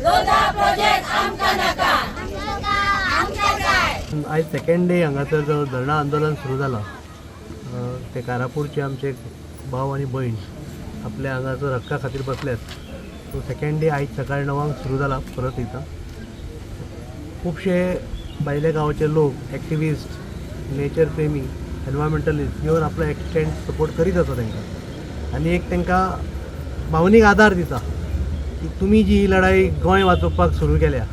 Lodha project आमकां नाका. आमकां जाय. आयज सेकंड डे हांगासर जो धरणां आंदोलन सुरू जालां, ते कारापूरचे आमचे भाव आनी भयण आपल्या हांगासर हक्का खातीर बसल्यात. सो सेकंड डे आयज सकाळी 9क सुरू जाला. परत एकदां खुबशे भायल्या गांवचे लोक, एक्टिविस्ट, नेचर प्रेमी, एनवायरमेंटलिस्ट येवन आपलो एक्सटेंड सपोर्ट करीत आसा तांकां आनी एक तांकां भावनीक आदार दिता की तुमी जी ही लढाई गोंय वाचोवपाक सुरू केल्या,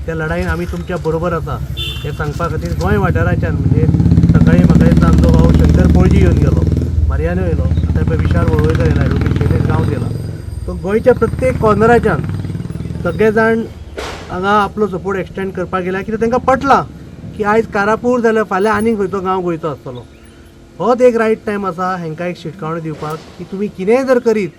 त्या लढायेन आमी तुमच्या बरोबर आसा हें सांगपा खातीर गोंय वाठाराच्यान, म्हणजे सकाळी म्हाका दिसता आमचो भाव शंकर पोळजी येवन गेलो, मारियानो येयलो, आतां पळय विशाल वळवयकर येयला, एडवोकेट शैलेश गांवस येयला. सो गोंयच्या प्रत्येक कॉर्नराच्यान सगळे जाण हांगा आपलो सपोर्ट एक्सटेंड करपाक गेल्या, कित्याक तांकां पटलां की आयज कारापूर जाल्यार फाल्यां आनीक खंयचो गांव गोंयचो आसतलो. होच एक रायट टायम आसा हांकां एक शिटकावणी दिवपाक की तुमी कितेंय जर करीत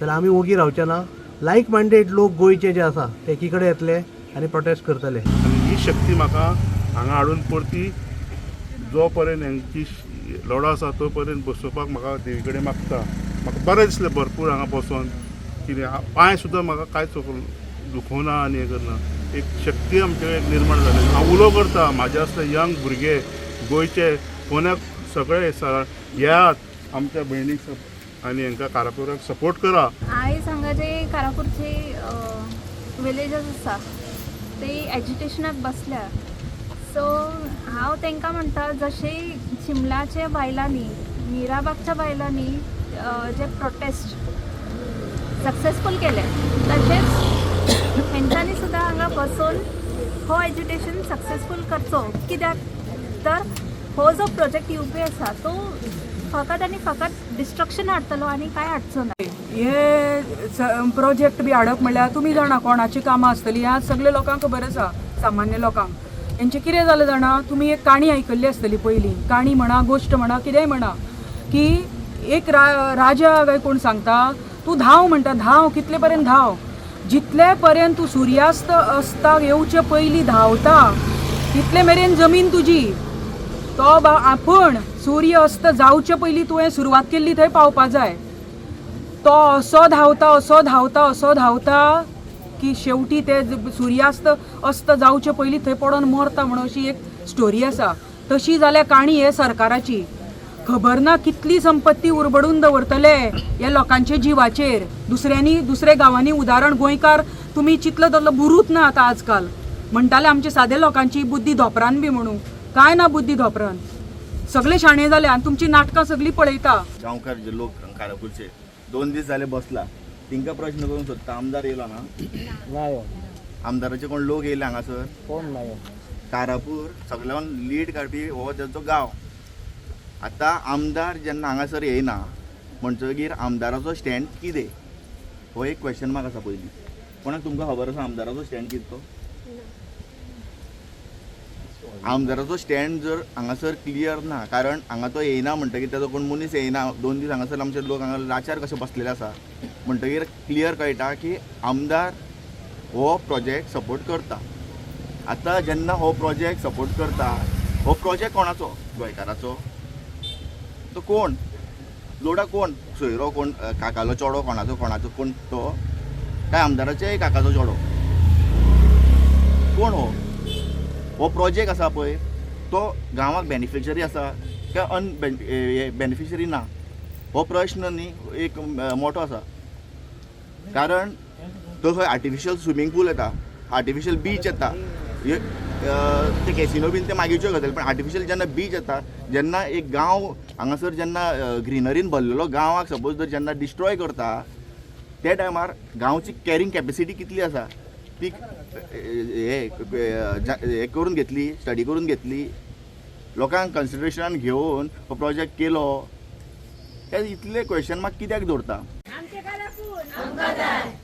जाल्यार आमी ओगी रावचे ना. लायक मायंडेड लोक गोंयचे जे आसा ते एकी कडेन येतले आनी प्रोटेस्ट करतले. आनी ही शक्ती म्हाका हांगा हाडून परती जो पर्यंत हेंची लढो आसा तो पर्यंत बसोवपाक म्हाका देवी कडेन मागता. म्हाका बरें दिसलें भरपूर हांगा बसोन. कितें पांय सुद्दां म्हाका कांयच दुखोना आनी हें करना. एक शक्ती आमचे कडेन निर्माण जाली. हांव उलो करता म्हाजे असले यंग भुरगे गोंयचे कोणाक सगळे येयात, आमच्या भयणीक आनी हांकां कारापुराक सपोर्ट करा. आयज हांगा जे कारापूरचे विलेजर्स आसा ते एजिटेशनाक बसल्या. सो हांव तांकां म्हणटा, जशें चिंबलाच्या बायलांनी, मिराबागच्या बायलांनी जे प्रोटेस्ट सक्सेसफूल केले, तशेंच हेंच्यांनी सुद्दां हांगा बसून हो एजिटेशन सक्सेसफूल करचो. कित्याक तर हो जो प्रोजेक्ट येवपी आसा तो फकत आनी फकत डिस्ट्रक्शन हाडटलो आनी कांय हाडचो ना. हे प्रोजेक्ट बी हाडप म्हणल्यार तुमी जाणा कोणाची कामां आसतली ह्या सगळे लोकांक खबर आसा. सामान्य लोकांक हेंचें कितें जालें जाणा, तुमी एक काणी आयकल्ली आसतली पयलीं, काणी म्हणा, गोश्ट म्हणा, कितेंय म्हणा, की एक राजा काय कोण सांगता, तूं धांव म्हणटा, धांव कितले पर्यंत धांव, जितले पर्यंत तूं सुर्यास्त अस्ताक येवचे पयलीं धांवता तितले मेरेन जमीन तुजी. तो बा आपण सूर्य अस्त जावचे पयलीं तुवें सुरवात केल्ली थंय पावपा जाय. तो असो धांवता, असो धांवता, असो धांवता की शेवटी ते सुर्यास्त अस्त जावचे पयलीं थंय पडोन मरता म्हणून अशी एक स्टोरी आसा. तशी जाल्यार काणी हे सरकाराची. खबर ना कितली संपत्ती उरबडून दवरतले ह्या लोकांच्या जिवाचेर. दुसऱ्यांनी, दुसऱ्या गांवांनी उदाहरण, गोंयकार तुमी चिंतलं तसलो बुरूच ना आतां. आजकाल म्हणटाले आमचे सादे लोकांची बुद्धी धोपरान बी म्हणून, कांय ना बुद्धी धोपरान, सगळे शाणे जाले आनी तुमची नाटकां सगळीं पळयता. गांवकार जे लोक कारापूरचे 2 दीस जाले बसला, तिंका प्रश्न करूंक सोदता, आमदार येयलो ना? आमदाराचे कोण लोक येयले हांगासर? कोण नाही. कारापूर सगळ्यान लीड काडपी हो तेचो गांव. आतां आमदार जेन्ना हांगासर येयना म्हणटगीर आमदाराचो स्टँड कितें, हो एक क्वेश्चन मार्क आसा. पयलीं कोणाक तुमकां खबर आसा आमदाराचो स्टँड कितें तो? आमदाराचो स्टँड जर हांगासर क्लियर ना, कारण हांगा तो येयना म्हणटगीर तेजो कोण मनीस येयना. 2 दीस हांगासर आमचे लोक हांगा लाचार कशे बसलेले आसा, म्हणटगीर क्लियर कळटा की आमदार हो प्रोजेक्ट सपोर्ट करता. आतां जेन्ना हो प्रोजेक्ट सपोर्ट करता, हो प्रोजेक्ट कोणाचो? गोंयकाराचो? तो कोण लोडा, कोण सोयरो, कोण काकालो चेडो, कोणाचो कोणाचो कोण तो? काय आमदाराचे काकाचो चेडो कोण हो? हो प्रोजेक्ट आसा पळय तो गांवाक बेनिफिशरी आसा काय अन बेनिफिशरी ना, हो प्रश्न न्ही एक मोठो आसा. कारण तो खंय आर्टिफिशियल स्विमींग पूल येता, आर्टिफिशियल बीच येता, हे, ते कॅसिनो बीन ते मागीरच्यो गजाली, पण आर्टिफिशियल जेन्ना बीच येता, जेन्ना एक गांव हांगासर जेन्ना ग्रिनरीन भरलेलो गांवाक सपोज जर जेन्ना डिस्ट्रॉय करता, त्या टायमार गांवची कॅरिंग कॅपेसिटी कितली आसा ती हे हे करून घेतली, स्टडी करून घेतली, लोकांक कन्सिडरेशनान घेवन हो प्रोजेक्ट केलो, ते इतले क्वेश्चन मार्क कित्याक दवरता? आमचे कारापूर आमकां जाय.